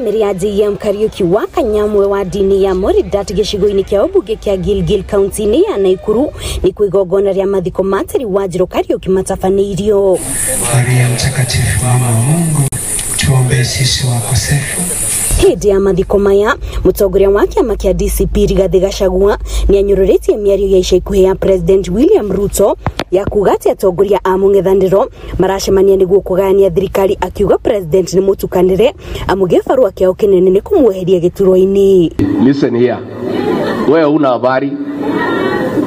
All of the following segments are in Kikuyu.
Famĩlĩ ya JM Kariuki wa Kanyamwe wa ndini ya Moridat gĩcigo-inĩ kĩa ũmbunge kĩa Gilgil kaunti-inĩ ya Naikuru nĩ kwa igongona rĩa mathiko ma Terry Wanjiru Kariuki matabanĩirio. Maria Mtakatifu, mama wa Mungu, tuombee sisi wakosefu. Hĩndĩ ya mathiko maya mũtongoria wa kĩama kĩa DCP Rigathi Gachagua nĩanyũrũrĩtie mĩario ya ica ikuhĩ ya President William Ruto ya kuga atĩ atongoria a mũng'ethanĩro maracemania nĩguo kũgayania thirikari, akiuga President nĩ mũtukanĩre amu gĩbarũa kĩao kĩnene nĩ kũmweheria gĩturwa-inĩ. Listen here, wewe una habari?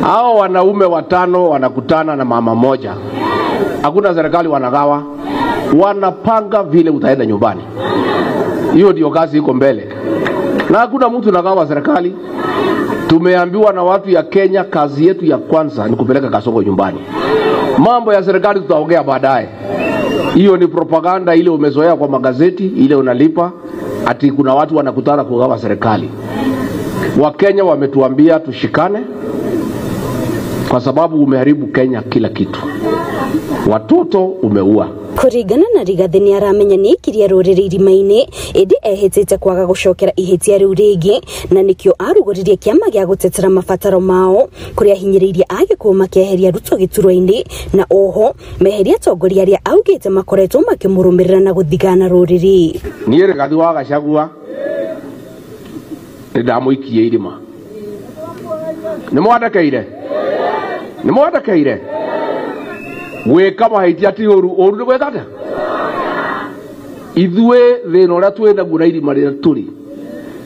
Hao wanaume watano wanakutana na mama moja, hakuna serikali wanagawa, wanapanga vile utaenda nyumbani. Hiyo ndio kazi iko mbele, na hakuna mtu nagawa serikali. Tumeambiwa na watu ya Kenya, kazi yetu ya kwanza ni kupeleka Kasongo nyumbani. Mambo ya serikali tutaongea baadaye. Hiyo ni propaganda ile umezoea kwa magazeti, ile unalipa ati kuna watu wanakutana kugawa serikali. Wakenya wametuambia tushikane kwa sababu umeharibu Kenya kila kitu. Watoto umeua. Kũringana na Rigathi nĩ aramenya nĩ aikirie rũrĩrĩ irima-inĩ ĩndĩ ehĩtĩte kwaga gũcokera ihĩtia rĩu rĩngĩ, na nĩkĩo arugũririe kĩama gĩa gũtetera mabataro mao kũrĩa ahinyĩrĩirie Agĩkũyũ makeheria Ruto gĩturwa-inĩ, na oho meheria atongoria arĩa augĩte makoretwo makĩmũrũmĩrĩra na gũthigana rũrĩrĩ. Niĩ Rigathi wa Gachagua nĩ ndamũikie irima. Nĩ mwandekeire? Nĩ mwandekeire? Gwĩka mahĩtia ti ũru, ũru nĩ gwĩka atĩa? Ithuĩ thĩna ũrĩa twĩ naguo na irima rĩrĩa tũrĩ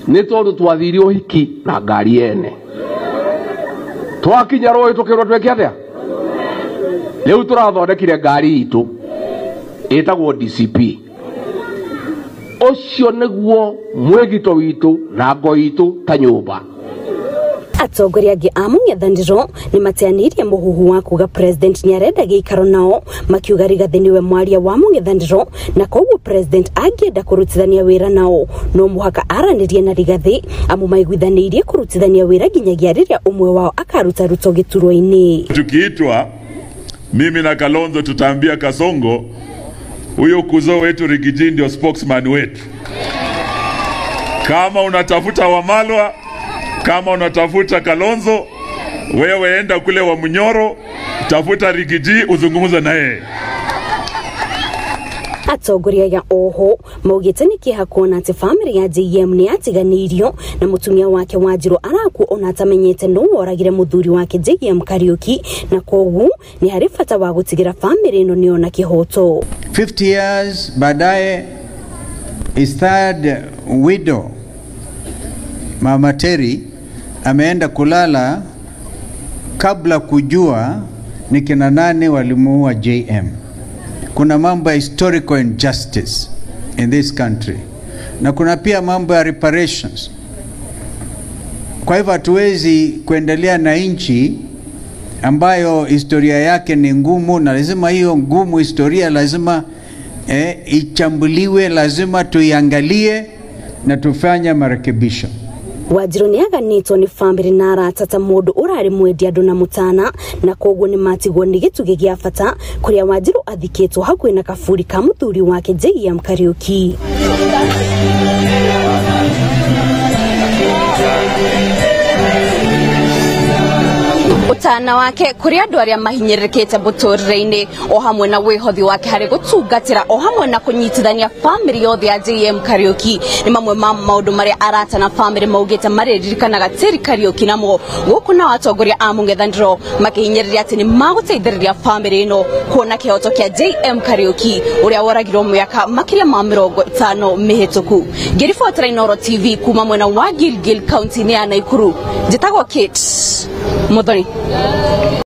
nĩ tondũ twathire ũhiki na ngari ene, twakinya rũĩ tũkĩrwo twĩke atĩa? Rĩu tũrathondekire ngari itũ ĩtagwo DCP. Ũcio nĩguo mwĩgito witũ na ngo itũ ta nyũmba. Atongoria angĩ a mũng'ethanĩro nĩ mateanĩirie mũhuhu wa kuga President nĩarenda gĩikaro nao, makiuga Rigathi nĩwe mwaria wa mũng'ethanĩro na koguo President angĩenda kũrutithania wĩra nao no mũhaka aranĩrie na Rigathi, amu maiguithanĩirie kũrutithania wĩra nginyagia rĩrĩa ũmwe wao akaruta Ruto gĩturwa-inĩ. Tukiitwa mimi na Kalonzo tutaambia Kasongo huyo kuzo wetu Rigiji ndio spokesman wetu. Kama unatafuta Wamalwa, kama unatafuta Kalonzo, wewe enda kule wa Munyoro, tafuta Rigiji uzungumze na yeye. Atongoria ya oho maugĩte nĩ kĩeha kuona atĩ famĩlĩ ya JM nĩ yatiganĩirio na mũtumia wake Wanjiru arakua ona atamenyete nũ woragire mũthuri wake JM Kariuki, na koguo nĩ harĩ bata wa gũtigĩra famĩlĩ ĩno nĩyona kĩhoto. 50 years baadaye, his third widow Mama Terry ameenda kulala kabla kujua ni kina nani walimuua JM. Kuna mambo ya historical injustice in this country, na kuna pia mambo ya reparations. Kwa hivyo hatuwezi kuendelea na nchi ambayo historia yake ni ngumu, na lazima hiyo ngumu historia lazima ichambuliwe, lazima tuiangalie na tufanye marekebisho. Wanjiru nĩ aganĩtwo nĩ famĩlĩ na arata ta mũndũ ũrarĩ mwendi andũ na mũtana, na koguo nĩ matigwo nĩ gĩtugĩ gĩa bata kũrĩa Wanjiru athikĩtwo hakuhĩ na kaburi ka mũthuri wake JM Kariuki. Ũtana wake kũrĩ andũ arĩa mahinyĩrĩrĩkĩte mũtũrĩre-inĩ o hamwe na wĩhothi wake harĩ gũtungatĩra o hamwe na kũnyitithania famĩlĩ yothe ya JM Kariuki nĩ mamwe ma maũndũ marĩa arata na famĩlĩ maugĩte marĩririkanaga Terry Kariuki namo. Gũkũ nao atongoria a mũng'ethanĩro makĩhinyĩrĩria atĩ nĩ magũteithĩrĩria famĩlĩ ĩno kuona kĩhoto kĩa JM Kariuki ũrĩa woragirwo mĩaka makĩria ma 50 mĩhĩtũku. Ngĩribotera Inooro TV kuma mwena wa Gilgil kaunti-inĩ ya Naikuru, njĩtagwo Kate Muthoni.